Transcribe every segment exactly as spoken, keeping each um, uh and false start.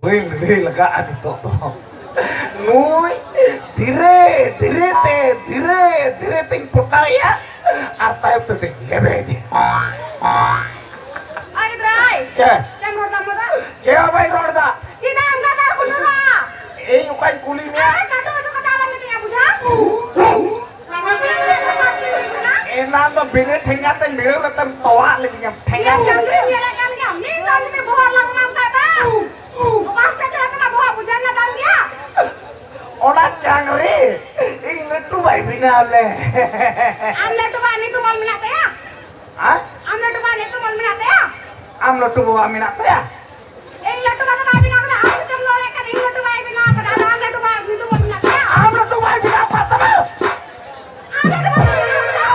ᱵᱟᱹᱧ ᱞᱟᱹᱭ ᱞᱟᱜᱟᱜᱼᱟ ᱱᱤᱛᱚᱜ ᱫᱚ᱾ ᱱᱩᱭ ᱫᱷᱤᱨᱮ ᱫᱷᱤᱨᱮ ᱛᱮ, ᱫᱷᱤᱨᱮ ᱫᱷᱤᱨᱮ ᱛᱮᱧ ᱯᱚᱴᱟᱣᱮᱭᱟ ᱟᱨ ᱛᱟᱭᱚᱢ ᱛᱮ ᱥᱮᱧ ᱞᱮᱵᱮᱫᱮᱭᱟ᱾ ᱟᱨᱮ ᱵᱨᱟᱭ, ᱪᱮᱫ? ᱪᱮᱫ ᱮᱢ ᱨᱚᱲ ᱫᱟ ᱟᱢ ᱫᱚ? ᱪᱮᱫ ᱦᱚᱸ ᱵᱟᱹᱧ ᱨᱚᱲ ᱫᱟ᱾ ᱪᱮᱫᱟᱜ ᱮᱢ ᱨᱚᱲ ᱫᱟ ᱠᱩᱱᱫᱩᱨᱟ? ᱤᱧ ᱚᱠᱟᱧ ᱠᱩᱞᱤ ᱢᱮᱭᱟ? ᱟᱨ ᱠᱟᱴᱩ ᱩᱫᱩᱜ ᱠᱟᱛᱮ ᱟᱞᱚᱢ ᱢᱤᱛᱟᱹᱧᱟ, ᱵᱩᱡᱷᱟᱹᱣ? ᱮᱱᱟᱱ ᱫᱚ ᱵᱤᱱᱟᱹ ᱴᱷᱮᱸᱜᱟ ᱛᱮᱧ ᱵᱷᱤᱲᱟᱹᱣ ᱠᱟᱛᱮᱢ ᱛᱚᱣᱟᱜ ᱞᱤᱫᱤᱧᱟ᱾ ᱴᱷᱮᱸᱜᱟ ᱧᱮᱞ ᱛᱮ ᱠᱟᱱ ᱜᱮᱭᱟ, ᱧᱮᱞ ᱠᱟᱱ ᱜᱮᱭᱟ᱾ ᱢᱤᱫ ᱫᱚᱢ ᱡᱩᱫᱤ ᱵᱚᱦᱚᱜ ᱞᱟᱝ ᱮᱢᱟᱢ ᱠᱷᱟᱡ ᱫᱚ, ᱚᱠᱟ ᱥᱮᱫ ᱪᱟᱞᱟᱜ ᱠᱟᱱᱟ ᱵᱚᱦᱚᱜ ᱵᱩᱡᱷᱟᱹᱣ ᱧᱟᱢ ᱛᱟᱢ ᱜᱮᱭᱟ᱾ ᱚᱱᱟ ᱪᱟᱝᱨᱤ ᱤᱧ ᱞᱟᱹᱴᱩ ᱵᱟᱭ ᱵᱮᱱᱟᱣ ᱞᱮ᱾ ᱟᱢ ᱞᱟᱹᱴᱩ ᱵᱟ ᱧᱩᱛᱩᱢ ᱚᱞ ᱢᱮᱱᱟᱜ ᱛᱟᱭᱟ? ᱦᱮᱸ? ᱟᱢ ᱞᱟᱹᱴᱩ ᱵᱟ ᱧᱩᱛᱩᱢ ᱚᱞ ᱢᱮᱱᱟᱜ ᱛᱟᱭᱟ? ᱟᱢ ᱞᱟᱹᱴᱩ ᱵᱟᱵᱟ ᱢᱮᱱᱟᱜ ᱛᱟᱭᱟ? ᱤᱧ ᱞᱟᱹᱴᱩ ᱵᱟ ᱫᱚ ᱵᱟᱭ ᱵᱮᱱᱟᱣ ᱠᱟᱫᱟ, ᱟᱢ ᱜᱮᱛᱚᱢ ᱨᱚᱲᱮᱫ ᱠᱟᱱ, ᱤᱧ ᱞᱟᱹᱴᱩ ᱵᱟᱭ ᱵᱮᱱᱟᱣ ᱠᱟᱫᱟ, ᱟᱫᱚ ᱟᱢ ᱞᱟᱹᱴᱩ ᱵᱟ ᱧᱩᱛᱩᱢ ᱚᱞ ᱢᱮᱱᱟᱜ ᱛᱟᱭᱟ? ᱟᱢ ᱞᱟᱹᱴᱩ ᱵᱟᱭ ᱵᱮᱱᱟᱣ ᱠᱟᱫ ᱛᱟᱢᱟ? ᱟᱢ ᱞᱟᱹᱴᱩ ᱵᱟ ᱧᱩᱛᱩᱢ ᱚᱞ ᱢᱮᱱᱟᱜ ᱛᱟᱭᱟ?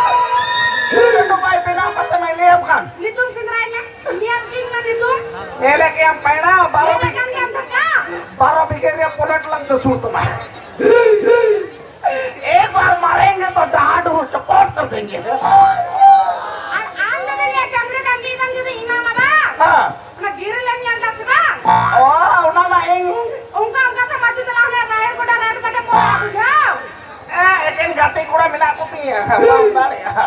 ᱤᱧ ᱞᱟᱹᱴᱩ ᱵᱟᱭ ᱵᱮᱱᱟᱣ ᱠᱟᱫ ᱛᱟᱢᱟ, ᱞᱟᱹᱭᱟᱢ ᱠᱟᱱ᱾ ᱧᱩᱛᱩᱢ ᱥᱮᱸᱫᱽᱨᱟᱭ ᱢᱮ, ᱧᱮᱞ ᱠᱤᱧ ᱢᱮ ᱧᱩᱛᱩᱢ᱾ ᱧᱮᱞᱮ ᱠᱮᱭᱟᱢ ᱯᱟᱭᱲᱟ, ᱵᱟᱨᱚ ᱧᱮᱞᱮ ᱵᱤᱜ-, ᱠᱟᱱ ᱜᱮᱭᱟᱢ ᱫᱷᱟᱠᱟ᱾ ᱵᱟᱨᱚ ᱵᱤᱜᱷᱟᱹ ᱨᱮᱭᱟᱜ ᱯᱚᱞᱚᱴ ᱞᱟᱝ ᱫᱚ ᱥᱩᱨ ᱛᱟᱢᱟ᱾ एक बार मारेंगे तो डहाडू चपोट कर देंगे। ᱟᱨ ᱟᱢ ᱫᱚ ᱞᱟᱹᱭᱟ ᱪᱟᱢᱲᱟ ᱫᱟᱢ ᱢᱤᱫ ᱫᱚᱢ ᱡᱩᱫᱤ ᱮᱢᱟᱢᱟ ᱵᱟᱝ? ᱦᱮᱸ᱾ ᱚᱱᱟ ᱜᱤᱨᱟᱹ ᱞᱮᱢ ᱧᱮᱞ ᱫᱟ ᱥᱮ ᱵᱟᱝ? ᱚ, ᱚᱱᱟ ᱢᱟ ᱤᱧ᱾ ᱚᱱᱠᱟ ᱚᱱᱠᱟ ᱛᱮ ᱢᱟᱹᱡᱷᱤ ᱛᱟᱞᱟ ᱨᱮ ᱨᱟᱦᱮᱲ ᱜᱚᱰᱟ ᱨᱟᱱ ᱠᱟᱛᱮ ᱯᱚᱲᱟ ᱵᱩᱡᱷᱟᱹᱣ᱾ ᱮ, ᱮᱠᱮᱱ ᱜᱟᱛᱮ ᱠᱚᱲᱟ ᱢᱮᱱᱟᱜ ᱠᱚ ᱛᱤᱧᱟ, ᱵᱟᱢ ᱫᱟᱲᱮᱭᱟᱜᱼᱟ᱾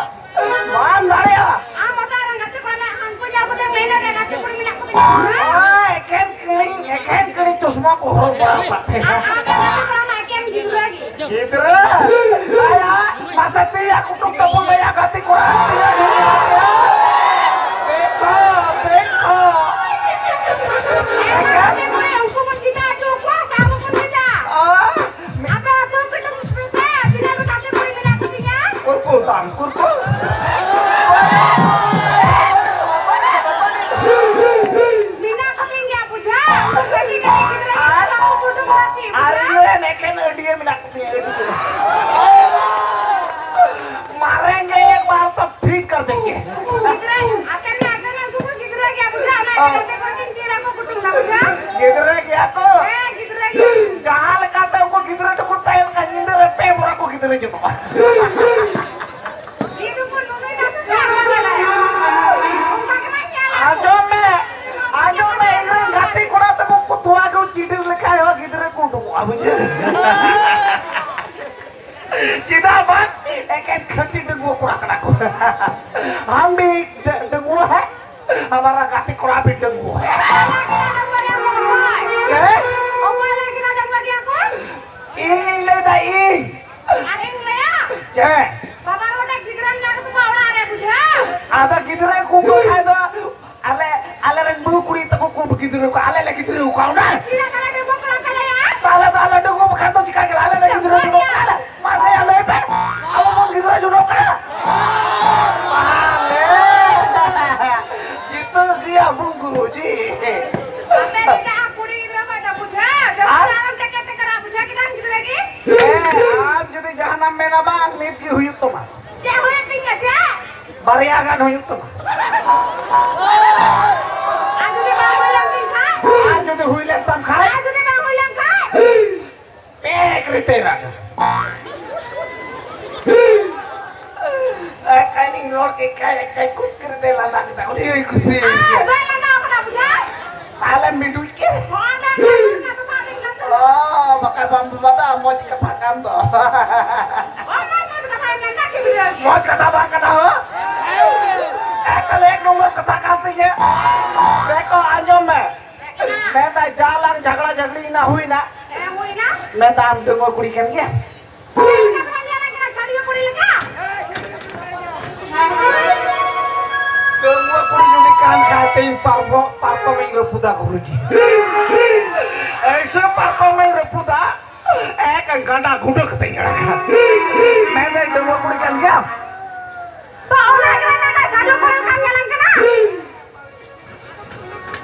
ᱵᱟᱢ ᱫᱟᱲᱮᱭᱟᱜᱼᱟ᱾ ᱟᱢ ᱚᱠᱟ ᱨᱮᱱ ᱜᱟᱛᱮ ᱠᱚᱲᱟ ᱢᱮᱱᱟᱜ ᱠᱚᱣᱟ? ᱩᱱᱠᱩ ᱡᱟ ᱠᱚᱛᱮ ᱢᱮᱱᱟ ᱨᱮ ᱜᱟᱛᱮ ᱠᱩᱲᱤ ᱢᱮᱱᱟᱜ ᱠᱚ ᱛᱤᱧᱟ᱾ ᱚ, ᱮᱠᱮᱱ ᱠᱟᱹᱱᱟᱹᱧ, ᱮᱠᱮᱱ ᱠᱟᱹᱱᱟᱹᱧ, ᱪᱚᱥᱢᱟ ᱠᱚ ᱦᱚᱨᱚᱜ ᱵᱟᱲᱟ ᱠᱟᱜ ᱛᱟᱦᱮᱸ᱾ ᱟᱨ ᱟᱢ ᱫᱚ ᱜᱟᱛᱮ ᱠᱚᱲᱟ ᱢᱟ ᱮᱠᱮᱱ ᱜᱤᱫᱽᱨᱟᱹ ᱜᱮ᱾ ᱜᱤᱫᱽᱨᱟᱹ? ᱟᱭᱟ, ᱢᱟᱥᱮ ᱛᱮᱭᱟ ᱠᱩᱴᱩᱢ ᱛᱟᱵᱚᱱ ᱢᱮᱭᱟ ᱜᱟᱛᱮ ᱠᱚᱲᱟ᱾ ᱫᱮᱠᱷᱚ, ᱫᱮᱠᱷᱚ᱾ ᱮᱠᱮᱱ ᱜᱟᱛᱮ ᱠᱚᱲᱟ, ᱩᱱᱠᱩ ᱵᱚᱱ ᱡᱤᱛᱟᱹ ᱦᱚᱪᱚ ᱠᱚᱣᱟ, ᱥᱮ ᱟᱵᱚ ᱵᱚᱱ ᱡᱤᱛᱟᱹ? ᱚ, ᱟᱯᱮ ᱟᱹᱛᱩ ᱯᱮ ᱰᱩᱵᱩᱡ ᱯᱮ ᱥᱮ, ᱛᱤᱱᱟᱹᱜ ᱜᱟᱛᱮ ᱠᱩᱲᱤ ᱢᱮᱱᱟᱜ ᱠᱚᱛᱤᱧᱟ? ᱠᱩᱨᱠᱩ ᱛᱟᱢ, ᱠᱩᱨᱠᱩ᱾ ᱢᱮᱱᱟᱜ ᱠᱚᱛᱤᱧ ᱜᱮᱭᱟ, ᱵᱩᱡᱷᱟᱹᱣ? ᱠᱟᱹᱴᱤᱡ ᱠᱟᱹᱴᱤᱡ ᱜᱤᱫᱽᱨᱟᱹ ᱜᱤᱫᱽᱨᱟᱹ ᱵᱟᱠᱚ ᱠᱩᱴᱩᱢ ᱠᱚᱣᱟ ᱪᱮᱫ, ᱟᱨ ᱵᱩᱡᱷᱟᱹᱣ? ᱤᱧ ᱨᱮᱱ ᱮᱠᱷᱮᱱ ᱟᱹᱰᱤᱭᱟᱹ ᱢᱮᱱᱟᱜ ᱠᱚᱛᱤᱧᱟ, ᱟᱹᱰᱤ ᱜᱤᱫᱽᱨᱟᱹ᱾ मारेंगे एक बार तो ठीक कर देंगे। ᱜᱤᱫᱽᱨᱟᱹ, ᱟᱯᱮ ᱢᱮᱱᱟᱜ ᱯᱮ ᱩᱱᱠᱩ ᱠᱚ ᱜᱤᱫᱽᱨᱟᱹ ᱜᱮᱭᱟ, ᱵᱩᱡᱷᱟᱹᱣ? ᱚᱱᱟ ᱦᱚᱸ᱾ ᱜᱤᱫᱽᱨᱟᱹ ᱠᱚ ᱠᱤᱱ ᱪᱮᱫ ᱟᱠᱚ ᱠᱩᱴᱩᱢ ᱫᱟ, ᱵᱩᱡᱷᱟᱹᱣ? ᱜᱤᱫᱽᱨᱟᱹ ᱜᱮᱭᱟ ᱠᱚ? ᱦᱮᱸ, ᱜᱤᱫᱽᱨᱟᱹ ᱜᱮ᱾ ᱡᱟᱦᱟᱸ ᱞᱮᱠᱟᱛᱮ ᱩᱱᱠᱩ ᱜᱤᱫᱽᱨᱟᱹ ᱫᱚᱠᱚ ᱛᱟᱦᱮᱸ ᱞᱮᱱᱟ, ᱧᱤᱫᱟᱹ ᱨᱮ ᱯᱮ ᱵᱚᱨᱟ ᱠᱚ ᱜᱤᱫᱽᱨᱟᱹ ᱡᱚᱱᱚᱜᱼᱟ᱾ ᱱᱤᱛ ᱩᱱᱠᱩ ᱱᱩᱱᱩᱭ ᱱᱟᱥᱮ ᱥᱮ ᱟᱨ ᱵᱟᱝ ᱵᱟᱲᱟᱭᱟ᱾ ᱚᱱᱠᱟ ᱜᱮ ᱵᱟᱝ ᱧᱮᱞ᱾ ᱟᱸᱡᱚᱢ ᱢᱮ, ᱟᱸᱡᱚᱢ ᱢᱮ, ᱤᱧ ᱨᱮᱱ ᱜᱟᱛᱮ ᱠᱚᱲᱟ ᱛᱟᱠᱚ ᱠᱚ ᱛᱚᱣᱟ ᱠᱚ ᱵᱩᱡᱷᱟᱹᱣ? ᱪᱮᱫᱟᱜ ᱵᱟᱝ? ᱮᱠᱮᱱ ᱠᱷᱟᱹᱴᱤ ᱰᱟᱺᱜᱩᱣᱟᱹ ᱠᱚᱲᱟ ᱠᱟᱱᱟ ᱠᱚ᱾ ᱟᱢ ᱢᱤᱫ ᱰᱟᱺᱜᱩᱣᱟᱹ ᱦᱮᱸ? ᱟᱵᱟᱨ ᱜᱟᱛᱮ ᱠᱚᱲᱟ ᱵᱤᱱ ᱰᱟᱺᱜᱩᱣᱟᱹ ᱦᱮᱸ? ᱪᱮᱫ? ᱤᱧ ᱞᱟᱹᱭᱫᱟ ᱤᱧ᱾ ᱟᱨ ᱤᱧ ᱞᱟᱹᱭᱟ? ᱪᱮᱫ? ᱵᱟᱵᱟ ᱱᱚᱰᱮ ᱜᱤᱫᱽᱨᱟᱹ ᱢᱮᱱᱟᱜ ᱠᱚᱣᱟ ᱚᱲᱟᱜ ᱨᱮ, ᱵᱩᱡᱷᱟᱹᱣ? ᱟᱫᱚ ᱜᱤᱫᱽᱨᱟᱹ ᱠᱚ ᱠᱷᱟᱡ ᱫᱚ ᱟᱞᱮ, ᱟᱞᱮ ᱨᱮᱱ ᱵᱟᱹᱦᱩ ᱠᱩᱲᱤ ᱛᱟᱠᱚ ᱠᱚ ᱜᱤᱫᱽᱨᱟᱹ ᱠᱚ, ᱟᱞᱮ ᱞᱮ ᱜᱤᱫᱽᱨᱟᱹ ᱠᱚᱣᱟ ᱚᱱᱟ᱾ ᱛᱤᱱᱟᱹᱜ ᱛᱟᱞᱮ ᱰᱟᱺᱜᱩᱣᱟᱹ ᱠᱚᱲᱟ ᱛᱟᱞᱮᱭᱟ? ᱛᱟᱦᱞᱮ ᱫᱚ ᱟᱞᱮ ᱰᱟᱺᱜᱩᱣᱟᱹ ᱵᱟᱠᱷᱟᱱ ᱫᱚ ᱪᱤᱠᱟ ᱜᱮᱞᱟ? ᱟᱞᱮ ᱞᱮ ᱜᱤᱫᱽᱨᱟᱹ ᱡᱩᱱᱚᱜ ᱠᱟᱱᱟ᱾ ᱢᱟ ᱞᱟᱹᱭᱟ, ᱞᱟᱹᱭ ᱯᱮ᱾ ᱟᱵᱚ ᱵᱚᱱ ᱜᱤᱫᱽᱨᱟᱹ ᱡᱩᱱᱚᱜ ᱠᱟᱱᱟ᱾ ᱢᱟ ᱞᱟᱹᱭ᱾ ᱡᱤᱛᱟᱹ ᱜᱮᱭᱟ ᱵᱚᱱ ᱜᱩᱨᱩᱡᱤ᱾ ᱟᱯᱮ ᱢᱮᱱᱟᱜᱼᱟ ᱠᱩᱲᱤ ᱜᱤᱫᱽᱨᱟᱹ ᱠᱷᱚᱡ ᱫᱚ ᱵᱩᱡᱷᱟᱹᱣ᱾ ᱡᱟᱹᱥᱛᱤ ᱟᱨ? ᱫᱚ ᱟᱞᱚᱢ ᱴᱮᱠᱮᱨ ᱴᱮᱠᱮᱨᱟ, ᱵᱩᱡᱷᱟᱹᱣ ᱠᱮᱫᱟᱢ ᱜᱤᱫᱽᱨᱟᱹ ᱜᱮ? ᱦᱮᱸ, ᱟᱢ ᱡᱩᱫᱤ ᱡᱟᱦᱟᱱᱟᱢ ᱢᱮᱱᱟ ᱵᱟᱝ, ᱱᱤᱛ ᱜᱮ ᱦᱩᱭᱩᱜ ᱛᱟᱢᱟ᱾ ᱪᱮᱫ ᱦᱩᱭᱩᱜ ᱛᱤᱧᱟ, ᱪᱮᱫ? ᱵᱟᱨᱭᱟ ᱜᱟᱱ ᱦᱩᱭᱩᱜ ᱛᱟᱢᱟ᱾ ᱟᱨ ᱡᱩᱫᱤ ᱵᱟᱝ ᱦᱩᱭ ᱞᱮᱱ ᱛᱤᱧ ᱠᱷᱟᱡ? ᱟᱨ ᱡᱩᱫᱤ ᱦᱩᱭ ᱞᱮᱱ ᱛᱟᱢ ᱠᱷᱟᱡ? ᱟᱨ ᱡᱩᱫᱤ ᱵᱟᱝ ᱦᱩᱭ ᱞᱮᱱ ᱠᱷᱟᱡ? ᱯᱮᱠ ᱨᱮᱯᱮ ᱨᱟᱜᱟ᱾ ᱮᱠᱟᱭ ᱨᱚᱲ ᱠᱮᱫ ᱠᱷᱟᱡ, ᱮᱠᱟᱭ ᱠᱩᱪ ᱠᱟᱛᱮ ᱞᱟᱸᱫᱟ ᱠᱮᱫᱟ᱾ ᱩᱱᱤ ᱦᱚᱸᱭ ᱠᱩᱥᱤ ᱮᱱ ᱜᱮᱭᱟ᱾ ᱟᱨ ᱵᱟᱭ ᱞᱟᱸᱫᱟ ᱠᱟᱱᱟ, ᱵᱩᱡᱷᱟᱹᱣ? ᱛᱟᱦᱞᱮ ᱢᱤᱰᱩᱡ ᱠᱮᱫ᱾ ᱦᱚᱸ, ᱚᱱᱟ ᱠᱟᱛᱷᱟ ᱫᱚ ᱚ, ᱵᱟᱠᱷᱟᱡ ᱵᱟᱢ ᱵᱟᱵᱟ ᱫᱚ ᱢᱚᱡᱽ ᱠᱟᱛᱷᱟ ᱠᱟᱱ ᱫᱚ᱾ ᱚ, ᱢᱚᱡᱽ ᱠᱟᱛᱷᱟᱭ ᱢᱮᱱᱫᱟ, ᱪᱮᱫ ᱵᱩᱡᱷᱟᱹᱣ? ᱢᱚᱡᱽ ᱠᱟᱛᱷᱟ ᱵᱟᱝ ᱠᱟᱱᱟ, ᱦᱳ? ᱮᱠᱟᱞ ᱮᱠ ᱱᱚᱢᱵᱚᱨ ᱠᱟᱛᱷᱟ ᱠᱟᱱ ᱛᱤᱧᱟᱹ᱾ ᱫᱮᱠᱷᱚ, ᱟᱸᱡᱚᱢ ᱢᱮ᱾ ᱢᱮᱱᱫᱟᱭ, ᱡᱟ ᱞᱟᱝ ᱡᱷᱟᱜᱽᱲᱟ ᱡᱷᱟᱹᱜᱽᱲᱤ ᱮᱱᱟ, ᱦᱩᱭᱱᱟ᱾ ᱦᱮᱸ, ᱦᱩᱭᱱᱟ᱾ ᱢᱮᱱᱫᱟ, ᱟᱢ ᱰᱟᱺᱜᱩᱣᱟᱹ ᱠᱩᱲᱤ ᱠᱟᱱ ᱜᱮᱭᱟ? ᱪᱮᱫ ᱞᱮᱠᱟ ᱠᱚ ᱧᱮᱞᱮ ᱠᱟᱱᱟ, ᱪᱷᱟᱹᱰᱣᱤ ᱠᱩᱲᱤ ᱞᱮᱠᱟ? ᱰᱟᱺᱜᱩᱣᱟᱹ ᱠᱩᱲᱤ ᱡᱩᱫᱤ ᱠᱟᱱ ᱠᱷᱟᱡ, ᱛᱮᱦᱮᱧ ᱯᱟᱨᱠᱚᱢ, ᱯᱟᱨᱠᱚᱢ ᱤᱧ ᱨᱟᱹᱯᱩᱫᱟ, ᱜᱩᱨᱩᱡᱤ᱾ ᱮᱭᱥᱮ ᱯᱟᱨᱠᱚᱢ ᱤᱧ ᱨᱟᱹᱯᱩᱫᱟ, ᱮᱠ ᱜᱟᱸᱰᱟ ᱜᱩᱸᱰᱟᱹ ᱠᱟᱛᱮᱧ ᱟᱲᱟᱜᱟ᱾ ᱢᱮᱱᱫᱟᱹᱧ, ᱰᱟᱺᱜᱩᱣᱟᱹ ᱠᱩᱲᱤ ᱠᱟᱱ ᱜᱮᱭᱟᱢ? ᱛᱚ, ᱚᱱᱟ ᱜᱮ ᱢᱮᱱᱫᱟ, ᱪᱷᱟᱹᱰᱣᱤ ᱠᱩᱲᱤ ᱞᱮᱠᱟᱢ ᱧᱮᱞᱮᱧ ᱠᱟᱱᱟ?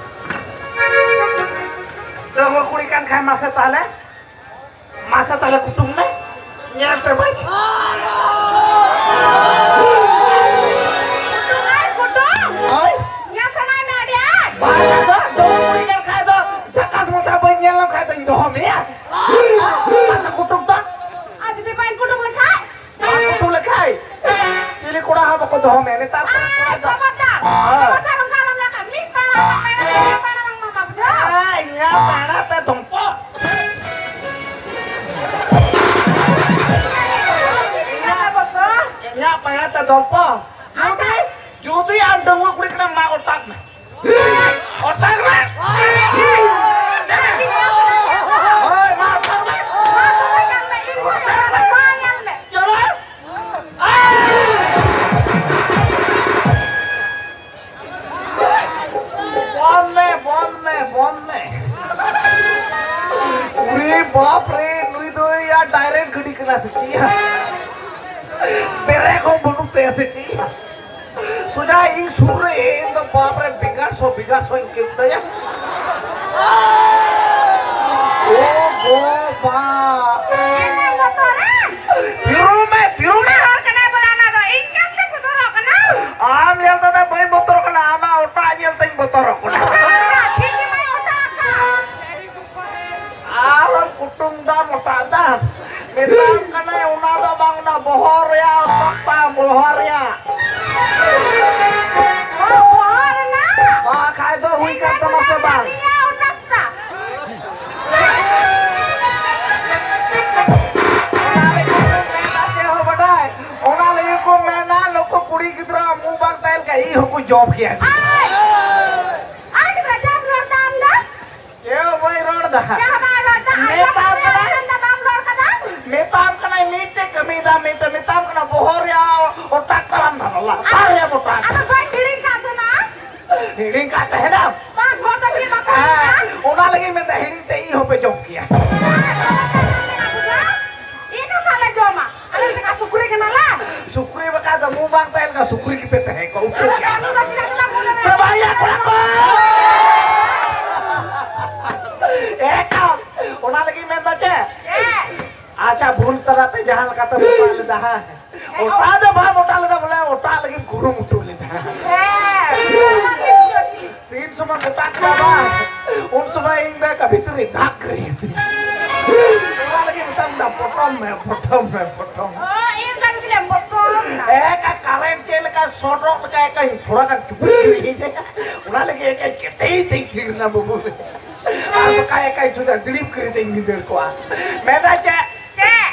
ᱰᱟᱺᱜᱩᱣᱟᱹ ᱠᱩᱲᱤ ᱠᱟᱱ ᱠᱷᱟᱡ ᱢᱟᱥᱮ ᱛᱟᱦᱞᱮ, ᱢᱟᱥᱮ ᱛᱟᱦᱞᱮ ᱠᱩᱴᱩᱝ ᱢᱮ, ᱧᱮᱞ ᱯᱮ ᱵᱷᱟᱹᱭ᱾ ᱠᱩᱴᱩᱝ ᱟᱭ ᱠᱩᱴᱩᱝ᱾ ᱦᱳᱭ᱾ ᱧᱮᱞ ᱥᱟᱱᱟᱭ ᱢᱮ ᱟᱹᱰᱤ ᱟᱸᱴ᱾ ᱵᱟᱝ ᱟᱫᱚ, ᱰᱟᱺᱜᱩᱣᱟᱹ ᱠᱩᱲᱤ ᱠᱟᱱ ᱠᱷᱟᱡ ᱫᱚ ᱡᱟᱠᱟᱥ ᱢᱚᱛᱟ ᱵᱟᱹᱧ ᱧᱮᱞ ᱞᱮᱢ ᱠᱷᱟᱡ ᱫᱚᱧ ᱫᱚᱦᱚ ᱢᱮᱭᱟ᱾ ᱢᱟᱥᱮ ᱠᱩᱴᱩᱝ ᱛᱟ᱾ ᱟᱨ ᱡᱩᱫᱤ ᱵᱟᱹᱧ ᱠᱩᱴᱩᱝ ᱞᱮᱠᱷᱟᱡ? ᱵᱟᱝ ᱠᱩᱴᱩᱝ ᱞᱮᱠᱷᱟᱡ? ᱪᱤᱞᱤ ᱠᱚᱲᱟ ᱦᱚᱸ ᱵᱟᱠᱚ ᱫᱚᱦᱚ ᱢᱮᱭᱟ ᱱᱮᱛᱟᱨ ᱠᱚ ᱟᱭ, ᱠᱚᱲᱟ ᱫᱚ᱾ ᱠᱷᱚᱵᱚᱨᱫᱟᱨ᱾ ᱦᱳᱭ᱾ ᱠᱷᱚᱵᱚᱨᱫᱟᱨ, ᱚᱱᱠᱟ ᱟᱞᱚᱢ ᱞᱟᱹᱭᱟ᱾ ᱢᱤᱫ ᱯᱟᱲᱟ ᱵᱟᱝ ᱢᱮᱱᱟ, ᱢᱤᱫ ᱯᱟᱲᱟ ᱵᱟᱝ ᱢᱟᱢᱟ, ᱵᱩᱡᱷᱟᱹᱣ? ᱟᱭ, ᱤᱧᱟᱹᱜ ᱯᱟᱲᱟ ᱛᱮ ᱫᱚᱢᱯᱚ᱾ ᱦᱚᱯᱚᱱ, ᱡᱩᱫᱤ, ᱡᱩᱫᱤ ᱟᱢ ᱰᱟᱺᱜᱩᱣᱟᱹ ᱠᱩᱲᱤ ᱠᱟᱱᱟᱢ, ᱢᱟ ᱚᱴᱟᱜ ᱢᱮ᱾ ᱚᱴᱟᱜ ᱢᱮ᱾ ᱦᱳᱭ, ᱢᱟ ᱚᱴᱟᱜ ᱢᱮ᱾ ᱚᱴᱟᱜ ᱢᱮ᱾ ᱪᱚᱞᱚ᱾ ᱵᱚᱱ ᱢᱮ, ᱵᱚᱱ ᱢᱮ, ᱵᱚᱱ ᱢᱮ᱾ ᱩᱨᱮ ᱵᱟᱯ ᱨᱮ, ᱱᱩᱭ ᱫᱚ ᱭᱟ direct ᱜᱟᱹᱰᱤ ᱠᱟᱱᱟ ᱥᱮ ᱪᱮᱫ ᱭᱟ? ᱵᱨᱮᱠ ᱦᱚᱸ ᱵᱟᱹᱱᱩᱜ ᱛᱟᱭᱟ ᱥᱮ ᱪᱮᱫ ᱭᱟ? ᱥᱚᱡᱟ ᱤᱧ ᱥᱩᱨ ᱨᱮ ᱤᱧ ᱫᱚ ᱵᱟᱯ ᱨᱮ ᱵᱮᱸᱜᱟᱲ ᱥᱚ, ᱵᱮᱸᱜᱟᱲ ᱥᱚᱧ ᱠᱮᱫ ᱛᱟᱭᱟ᱾ ᱳ ᱵᱟᱵᱟ᱾ ᱤᱧᱮᱢ ᱵᱚᱛᱚᱨᱟ? ᱛᱷᱤᱨᱚᱜ ᱢᱮ, ᱛᱷᱤᱨᱚᱜ ᱢᱮ᱾ ᱦᱚᱲ ᱠᱟᱱᱟᱭ ᱵᱚᱞᱮ, ᱚᱱᱟ ᱫᱚ ᱤᱧ ᱧᱮᱞᱛᱮ ᱵᱚᱛᱚᱨᱚᱜ ᱠᱟᱱᱟ᱾ ᱟᱢ ᱧᱮᱞ ᱛᱮᱫᱚ ᱵᱟᱹᱧ ᱵᱚᱛᱚᱨᱚᱜ ᱠᱟᱱᱟ, ᱟᱢᱟᱜ ᱚᱴᱟᱜ ᱧᱮᱞ ᱛᱮᱧ ᱵᱚᱛᱚᱨᱚᱜ ᱠᱟᱱᱟ᱾ ᱴᱷᱤᱠ ᱜᱮ ᱵᱟᱭ ᱚᱴᱟᱜ ᱟᱠᱟᱫ᱾ ᱟᱨ ᱠᱩᱴᱩᱢ ᱫᱟᱢ ᱚᱴᱟᱜ ᱫᱟᱢ᱾ ᱢᱮᱛᱟᱢ ᱠᱟᱱᱟᱭ ᱚᱱᱟ ᱫᱚ ᱵᱟᱝ, ᱚᱱᱟ ᱵᱚᱦᱚᱜ ᱨᱮᱭᱟᱜ ᱚᱴᱟᱜ ᱛᱟᱢ, ᱵᱚᱦᱚᱜ ᱨᱮᱭᱟᱜ᱾ ᱚ, ᱵᱚᱦᱚᱜ ᱨᱮᱱᱟᱜ? ᱵᱟᱠᱷᱟᱡ ᱫᱚ ᱦᱩᱭ ᱠᱟᱱ ᱛᱟᱢᱟ ᱥᱮ ᱵᱟᱝ? ᱤᱧ ᱫᱚ ᱚᱴᱟᱜ ᱛᱟᱢ᱾ ᱚᱱᱟ ᱞᱟᱹᱜᱤᱫ ᱠᱚ ᱢᱮᱱᱟ, ᱪᱮᱫ ᱦᱚᱸ ᱵᱟᱰᱟᱭ? ᱚᱱᱟ ᱞᱟᱹᱜᱤᱫ ᱠᱚ ᱢᱮᱱᱟ, ᱱᱩᱠᱩ ᱠᱩᱲᱤ ᱜᱤᱫᱽᱨᱟᱹ ᱢᱩ ᱵᱟᱝ ᱛᱟᱦᱮᱱ ᱠᱷᱟᱡ ᱤᱧ ᱦᱚᱸᱠᱚ ᱡᱚᱢ ᱠᱮᱭᱟ᱾ ᱟᱭ! ᱟᱹᱰᱤ ᱜᱟᱡᱟᱵ ᱨᱚᱲ ᱫᱟ ᱟᱢ ᱫᱚ᱾ ᱪᱮᱫ ᱦᱚᱸ ᱵᱟᱹᱧ ᱨᱚᱲ ᱫᱟ᱾ ᱪᱮᱫ ᱦᱚᱸ ᱵᱟᱢ ᱨᱚᱲ ᱫᱟ᱾ ᱟᱭᱢᱟ ᱢᱮᱛᱟᱢ ᱠᱟᱹᱢᱤ ᱠᱟᱱᱟ᱾ ᱟᱢ ᱫᱚ ᱵᱟᱢ ᱨᱚᱲ ᱠᱟᱫᱟ᱾ ᱢᱮᱛᱟᱢ ᱠᱟᱱᱟᱭ ᱢᱤᱫᱴᱮᱡ ᱠᱟᱹᱢᱤᱭ ᱫᱟ, ᱢᱤᱫᱴᱮᱡ ᱢᱮᱛᱟᱢ ᱠᱟᱱᱟ ᱵᱚᱦᱚᱜ ᱨᱮᱭᱟᱜ ᱚᱴᱟᱜ ᱛᱟᱲᱟᱢ ᱫᱷᱟᱨᱟ ᱞᱟᱛᱟᱨ ᱨᱮᱭᱟᱜ ᱚᱴᱟᱜ᱾ ᱟᱫᱚ ᱵᱟᱹᱧ ᱦᱤᱲᱤᱧ ᱠᱟᱜ ᱛᱟᱦᱮᱱᱟ᱾ ᱦᱤᱲᱤᱧ ᱠᱟᱜ ᱛᱟᱦᱮᱱᱟᱢ? ᱵᱟᱝ, ᱦᱚᱲ ᱫᱚ ᱪᱮᱫ ᱵᱟᱠᱚ ᱦᱮᱸ, ᱢᱮᱱᱟ? ᱚᱱᱟ ᱞᱟᱹᱜᱤᱫ ᱢᱮᱱᱫᱟ ᱦᱤᱲᱤᱧ ᱛᱮ ᱤᱧ ᱦᱚᱸᱯᱮ ᱡᱚᱢ ᱠᱮᱭᱟ᱾ ᱵᱟᱝ, ᱚᱱᱟ ᱫᱚ ᱵᱟᱠᱚ ᱢᱮᱱᱟ, ᱵᱩᱡᱷᱟᱹᱣ? ᱤᱧ ᱦᱚᱸ ᱛᱟᱦᱞᱮ ᱡᱚᱢᱟ᱾ ᱟᱞᱮ ᱞᱮᱠᱟ ᱥᱩᱠᱨᱤ ᱠᱟᱱᱟᱞᱮ᱾ ᱥᱩᱠᱨᱤ ᱵᱟᱠᱷᱟᱡ ᱫᱚ ᱢᱩ ᱵᱟᱝ ᱛᱟᱦᱮᱸ ᱞᱮᱠᱟ ᱥᱩᱠᱨᱤ ᱜᱮᱯᱮ ᱛᱟᱦᱮᱸ ᱠᱚᱜ, ᱩᱴᱟᱹ ᱠᱮᱭᱟ᱾ ᱟᱫᱚ ᱩᱱᱤ ᱫᱚ ᱪᱮᱫᱟᱜ ᱪᱮᱫᱟᱜ ᱢᱩ ᱨᱮ ᱥᱮ ᱵᱟᱝ ᱭᱟ ᱠᱚᱲᱟ ᱠᱚ? ᱮᱠᱟᱞ᱾ ᱚᱱᱟ ᱞᱟᱹᱜᱤᱫ ᱢᱮᱱᱫᱟ ᱪᱮᱫ? ᱪᱮᱫ? ᱟᱪᱪᱷᱟ, ᱵᱷᱩᱞ ᱛᱟᱞᱟᱛᱮ ᱡᱟᱦᱟᱸ ᱞᱮᱠᱟᱛᱮ ᱢᱚᱴᱟ ᱞᱮᱫᱟ, ᱦᱮᱸ? ᱚᱴᱟ ᱫᱚ ᱵᱟᱢ ᱚᱴᱟ ᱞᱮᱫᱟ, ᱵᱚᱞᱮ ᱚᱴᱟᱜ ᱞᱟᱹᱜᱤᱫ ᱠᱩᱨᱩᱢᱩᱴᱩ ᱞᱮᱫᱟ᱾ ᱦᱮᱸ᱾ ᱛᱤᱱ ᱥᱚᱢᱚᱭ ᱢᱚᱴᱟ ᱠᱮᱫᱟ ᱵᱟᱝ, ᱩᱱ ᱥᱚᱢᱚᱭ ᱤᱧ ᱫᱚ ᱠᱟᱹᱯᱤ ᱛᱩᱞᱤ ᱫᱟᱜ ᱠᱟᱹᱨᱤ᱾ ᱚᱱᱟ ᱞᱟᱹᱜᱤᱫ ᱢᱮᱛᱟᱢ ᱫᱟ, ᱯᱚᱴᱚᱢ ᱢᱮ, ᱯᱚᱴᱚᱢ ᱢᱮ, ᱯᱚᱴᱚᱢ ᱢᱮ᱾ ᱚ, ᱤᱧ ᱫᱚ ᱵᱚᱞᱮ ᱯᱚᱴᱚᱢ ᱢᱮ᱾ ᱮ, ᱠᱟ-, current ᱪᱮᱫ ᱞᱮᱠᱟ ᱥᱚᱴᱚᱜ ᱞᱮᱠᱟ ᱮᱠᱟ ᱛᱷᱚᱲᱟ ᱜᱟᱱ ᱪᱩᱯᱩᱫ ᱠᱟᱹᱨᱤ᱾ ᱚᱱᱟ ᱞᱟᱹᱜᱤᱫ ᱮᱠᱟ ᱠᱮᱴᱮᱡ ᱛᱮᱧ ᱛᱷᱤᱨ ᱮᱱᱟ ᱵᱟᱹᱵᱩ᱾ ᱟᱨ ᱵᱟᱠᱷᱟᱡ ᱮᱠᱟ ᱥᱩᱫᱷᱟ ᱫᱤᱞᱤᱯ ᱠᱟᱹᱨᱤ ᱛᱮᱧ ᱵᱷᱤᱸᱫᱟᱹᱲ ᱠᱚᱜᱼᱟ᱾ ᱢᱮᱱᱫᱟ ᱪᱮᱫ? ᱪᱮᱫ?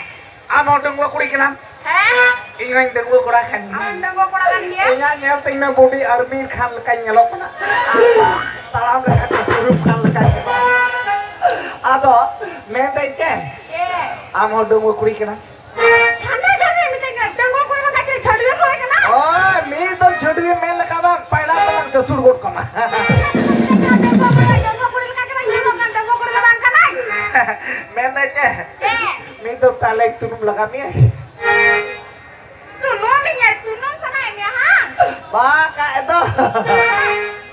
ᱟᱢ ᱦᱚᱸ ᱰᱟᱺᱜᱩᱣᱟᱹ ᱠᱩᱲᱤ ᱠᱟᱱᱟᱢ? ᱦᱮᱸ᱾ ᱤᱧ ᱦᱚᱸᱧ ᱰᱟᱺᱜᱩᱣᱟᱹ ᱠᱚᱲᱟ ᱠᱟᱱ ᱜᱮᱭᱟ᱾ ᱟᱢ ᱰᱟᱺᱜᱩᱣᱟᱹ ᱠᱚᱲᱟ ᱠᱟᱱ ᱜᱮᱭᱟ? ᱤᱧᱟᱹᱜ ᱧᱮᱞ ᱛᱤᱧ ᱢᱮ, ᱵᱚᱰᱤ ᱟᱨᱢᱤ ᱠᱷᱟᱱ ᱞᱮᱠᱟᱧ ᱧᱮᱞᱚᱜ ᱠᱟᱱᱟ᱾ ᱛᱟᱲᱟᱢ ᱞᱮᱠᱷᱟᱱ ᱫᱚ ᱥᱩᱨᱩᱢ ᱠᱷᱟᱱ ᱞᱮᱠᱟᱧ ᱧᱮᱞᱚᱜ ᱠᱟᱱᱟ᱾ ᱟᱫᱚ ᱢᱮᱱᱫᱟᱹᱧ ᱪᱮᱫ? ᱪᱮᱫ? ᱟᱢ ᱦᱚᱸ ᱰᱟᱺᱜᱩᱣᱟᱹ ᱠᱩᱲᱤ ᱠᱟᱱᱟ᱾ ᱦᱟᱱᱟ ᱡᱟᱦᱟᱸᱭ ᱢᱤᱫᱴᱮᱱ ᱰᱟᱺᱜᱩᱣᱟᱹ ᱠᱩᱲᱤ ᱵᱟᱠᱷᱟᱡ ᱪᱮᱫ ᱪᱷᱟᱹᱰᱣᱤ ᱠᱩᱲᱤ ᱠᱟᱱᱟ? ᱳᱭ, ᱢᱤᱫ ᱫᱚᱢ ᱪᱷᱟᱹᱰᱣᱤ ᱢᱮᱱ ᱞᱮᱠᱷᱟᱱ ᱫᱚ ᱯᱟᱭᱞᱟ ᱛᱮᱞᱟᱝ ᱡᱟᱹᱥᱩᱲ ᱜᱚᱫ ᱠᱟᱢᱟ᱾ ᱰᱟᱺᱜᱩᱣᱟᱹ ᱠᱩᱲᱤ, ᱰᱟᱺᱜᱩᱣᱟᱹ ᱠᱩᱲᱤ ᱞᱮᱠᱟ ᱜᱮ ᱵᱟᱝ ᱧᱮᱞᱚᱜ ᱠᱟᱱ, ᱰᱟᱺᱜᱩᱣᱟᱹ ᱠᱩᱲᱤ ᱫᱚ ᱵᱟᱝ ᱠᱟᱱᱟᱭ᱾ ᱢᱮᱱᱫᱟᱹᱧ ᱪᱮᱫ? ᱪᱮᱫ? ᱢᱤᱫ ᱫᱚᱢ ᱛᱟᱦᱞᱮ ᱛᱩᱱᱩᱢ ᱞᱟᱜᱟ ᱢᱮᱭᱟ᱾ ᱛᱩᱱᱩᱢ ᱤᱧ ᱛᱩᱱᱩᱢ ᱥᱟᱱᱟᱭᱮᱫ ᱢᱮᱭᱟ, ᱦᱟᱝ? ᱵᱟᱝ, ᱠᱷᱟᱡ ᱫᱚ᱾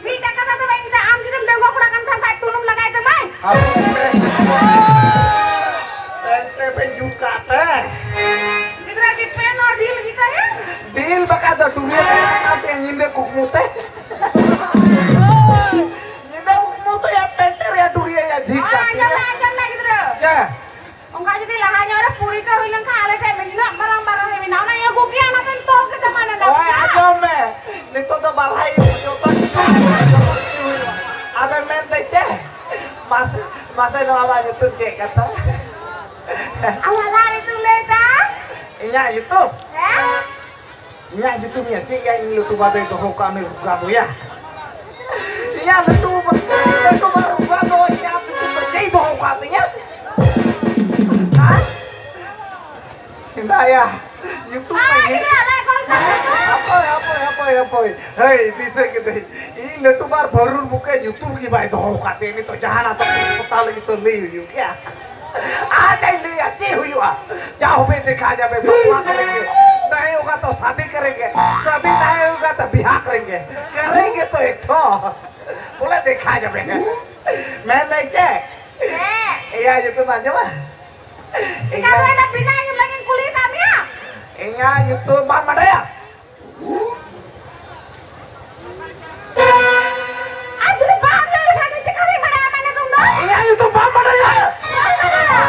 ᱢᱤᱫᱴᱟᱝ ᱠᱟᱛᱷᱟ ᱫᱚ ᱵᱟᱹᱧ ᱢᱮᱛᱟᱜᱼᱟ, ᱟᱢ ᱡᱩᱫᱤᱢ ᱰᱟᱺᱜᱩᱣᱟᱹ ᱠᱚᱲᱟ ᱠᱟᱱ ᱠᱷᱟᱱ, ᱠᱷᱟᱡ ᱛᱩᱱᱩᱢ ᱞᱟᱜᱟᱭ ᱛᱟᱢᱟᱭ᱾ ᱟᱵᱚ ᱯᱮᱱᱴ ᱯᱮ ᱡᱩᱛ ᱠᱟᱜ ᱛᱮ᱾ ᱜᱤᱫᱽᱨᱟᱹ ᱜᱮ ᱯᱮᱱ ᱟᱨ ᱰᱷᱤᱞ ᱜᱮ ᱛᱟᱦᱮᱸ᱾ ᱰᱷᱤᱞ ᱵᱟᱠᱷᱟᱡ ᱫᱚ ᱴᱩᱨᱤᱭᱟᱹ ᱠᱟᱱᱟ ᱛᱮ ᱧᱤᱫᱟᱹ ᱠᱩᱠᱢᱩ ᱛᱮ᱾ ᱧᱤᱫᱟᱹ ᱠᱩᱠᱢᱩ ᱛᱮ ᱭᱟ ᱯᱮᱱᱴ ᱨᱮ ᱴᱩᱨᱤᱭᱟᱹ ᱭᱟ ᱡᱷᱤᱡ ᱦᱳᱭ, ᱠᱟᱜ ᱟᱸᱡᱚᱢ ᱛᱮ᱾ ᱢᱮ, ᱟᱸᱡᱚᱢ ᱢᱮ ᱜᱤᱫᱽᱨᱟᱹ᱾ ᱪᱮ? ᱚᱱᱠᱟ ᱡᱩᱫᱤ ᱞᱟᱦᱟ ᱧᱚᱜ ᱨᱮ ᱯᱩᱨᱤ ᱠᱚ ᱦᱩᱭ ᱞᱮᱱᱠᱷᱟᱱ ᱟᱞᱮ ᱴᱷᱮᱱ ᱱᱤᱱᱟᱹᱜ ᱢᱟᱨᱟᱝ ᱢᱟᱨᱟᱝ ᱨᱮ ᱢᱮᱱᱟᱜᱼᱟ, ᱚᱱᱟᱧ ᱟᱹᱜᱩ ᱠᱮᱭᱟ, ᱚᱱᱟ ᱫᱚᱧ ᱛᱚᱞ ᱠᱮᱫᱟ, ᱢᱟ ᱱᱚᱰᱮ᱾ ᱳᱭ, ᱟᱸᱡᱚᱢ ᱢᱮ, ᱱᱤᱛᱚᱜ ᱫᱚ ᱵᱟᱲᱦᱟᱭ ᱡᱚᱛᱚ ᱠᱤᱪᱷᱩ ᱦᱩᱭᱩᱜᱼᱟ, ᱡᱚᱛᱚ ᱠᱤᱪᱷᱩ ᱦᱩᱭᱩᱜᱼᱟ᱾ ᱟᱫᱚ ᱢᱮᱱᱫᱟᱹᱧ ᱪᱮᱫ? ᱢᱟᱥᱮ, ᱢᱟᱥᱮ ᱱᱚᱣᱟ ᱢᱟ ᱧᱩᱛᱩᱢ ᱪᱮᱫ ᱠᱟᱛᱷᱟ? ᱟᱢᱟᱜ ᱧᱩᱛᱩᱢ ᱞᱟᱹᱭ ᱫᱟ? ᱤᱧᱟᱹᱜ ᱧᱩᱛᱩᱢ? ᱦᱮᱸ? ᱤᱧᱟᱹᱜ ᱧᱩᱛᱩᱢ ᱭᱟ ᱪᱮᱫ ᱭᱟ? ᱤᱧ ᱞᱟᱹᱴᱩ ᱵᱟ ᱫᱚᱭ ᱫᱚᱦᱚ ᱠᱟᱜ ᱢᱮ ᱨᱩᱜᱟ ᱫᱚᱭᱟ᱾ ᱤᱧᱟᱹᱜ ᱞᱟᱹᱴᱩ ᱵᱟ, ᱞᱟᱹᱴᱩ ᱵᱟ ᱨᱩᱜᱟ ᱫᱚ ᱤᱧᱟᱹᱜ ᱧᱩᱛᱩᱢ ᱫᱚ ᱪᱮᱫ ᱫᱚᱦᱚ ᱠᱟᱜ ᱛᱤᱧᱟ? ᱦᱮᱸ? ᱦᱮᱸᱫᱟᱭᱟ, ᱧᱩᱛᱩᱢ ᱢᱟ ᱦᱮᱸ, ᱦᱮᱸ᱾ ᱤᱧᱟᱹᱜ ᱞᱟᱹᱭ ᱠᱚᱢ ᱥᱮ᱾ ᱦᱟᱯᱳᱭ, ᱦᱟᱯᱳᱭ, ᱦᱟᱯᱳᱭ, ᱦᱟᱯᱳᱭ᱾ ᱦᱮᱭ, ᱫᱤᱥᱟᱹ ᱠᱮᱫᱟᱹᱧ᱾ ᱤᱧ ᱞᱟᱹᱴᱩ ᱵᱟ ᱵᱷᱟᱹᱨᱩᱱ ᱵᱩᱠᱮ ᱧᱩᱛᱩᱢ ᱜᱮ ᱵᱟᱭ ᱫᱚᱦᱚ ᱠᱟᱜ ᱛᱤᱧᱟ᱾ ᱱᱤᱛᱚᱜ ᱡᱟᱦᱟᱱᱟᱜ ᱫᱚ ᱯᱚᱛᱟ ᱞᱟᱹᱜᱤᱫ ᱛᱚ ᱞᱟᱹᱭ ᱦᱩᱭᱩᱜ ᱜᱮᱭᱟ᱾ ᱟᱨ ᱠᱟᱹᱧ ᱞᱟᱹᱭᱟ, ᱪᱮᱫ ᱦᱩᱭᱩᱜᱼᱟ? ᱡᱟ ᱦᱚᱵᱮ ᱫᱮᱠᱷᱟ ᱡᱟᱵᱮ, ᱵᱟᱯᱞᱟ ᱠᱚᱨᱮ ᱜᱮ᱾ ᱱᱟᱦᱮ ᱦᱳᱜᱟ ᱛᱚ ᱥᱟᱫᱤ ᱠᱟᱨᱮᱸᱜᱮ, ᱥᱟᱫᱤ ᱱᱟᱦᱮ ᱦᱳᱜᱟ ᱛᱚ ᱵᱤᱦᱟ ᱠᱟᱨᱮᱸᱜᱮ, ᱠᱟᱨᱮᱸᱜᱮ ᱛᱚ ᱮᱠ ᱴᱷᱚ᱾ ᱵᱚᱞᱮ ᱫᱮᱠᱷᱟ ᱡᱟᱵᱮ᱾ ᱢᱮᱱᱫᱟᱹᱧ ᱪᱮᱫ? ᱦᱮᱸ᱾ ᱤᱧᱟᱹᱜ ᱧᱩᱛᱩᱢ ᱟᱸᱡᱚᱢᱟ? ᱪᱮᱠᱟ ᱤᱧᱟᱹᱜ ᱦᱩᱭᱱᱟ? ᱵᱤᱱᱟ ᱧᱩᱛᱩᱢ ᱤᱧ ᱠᱩᱞᱤ ᱠᱟᱜ ᱢᱮᱭᱟ? ᱤᱧᱟᱹᱜ ᱧᱩᱛᱩᱢ ᱵᱟᱢ ᱵᱟᱰᱟᱭᱟ? ᱟᱨ ᱡᱩᱫᱤ ᱵᱟᱢ ᱞᱟᱹᱭ ᱞᱮᱠᱷᱟᱱ ᱫᱚ ᱪᱤᱠᱟᱹᱛᱤᱧ ᱵᱟᱲᱟᱭᱟ ᱟᱢᱟᱜ ᱧᱩᱛᱩᱢ ᱫᱚ? ᱤᱧᱟᱹᱜ ᱧᱩᱛᱩᱢ ᱵᱟᱢ ᱵᱟᱰᱟᱭᱟ? ᱵᱟᱹᱧ ᱵᱟᱲᱟᱭᱟ᱾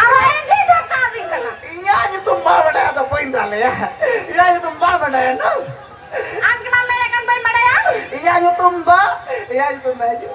ᱟᱨᱦᱚᱸ ᱮᱱ ᱜᱮ ᱫᱷᱚᱢᱠᱟᱣ ᱫᱤᱧ ᱠᱟᱱᱟ᱾ ᱤᱧᱟᱹᱜ ᱧᱩᱛᱩᱢ ᱵᱟᱢ ᱵᱟᱰᱟᱭᱟ ᱫᱚ ᱵᱟᱹᱧ ᱫᱟᱞᱮᱭᱟ᱾ ᱤᱧᱟᱹᱜ ᱧᱩᱛᱩᱢ ᱵᱟᱢ ᱵᱟᱰᱟᱭᱟ ᱱᱚ? ᱟᱢ ᱜᱮ ᱵᱟᱢ ᱞᱟᱹᱭ ᱞᱮᱠᱷᱟᱱ ᱵᱟᱹᱧ ᱵᱟᱲᱟᱭᱟ᱾ ᱤᱧᱟᱹᱜ ᱧᱩᱛᱩᱢ ᱫᱚ, ᱤᱧᱟᱹᱜ ᱧᱩᱛᱩᱢ ᱫᱚ ᱦᱤᱡᱩᱜ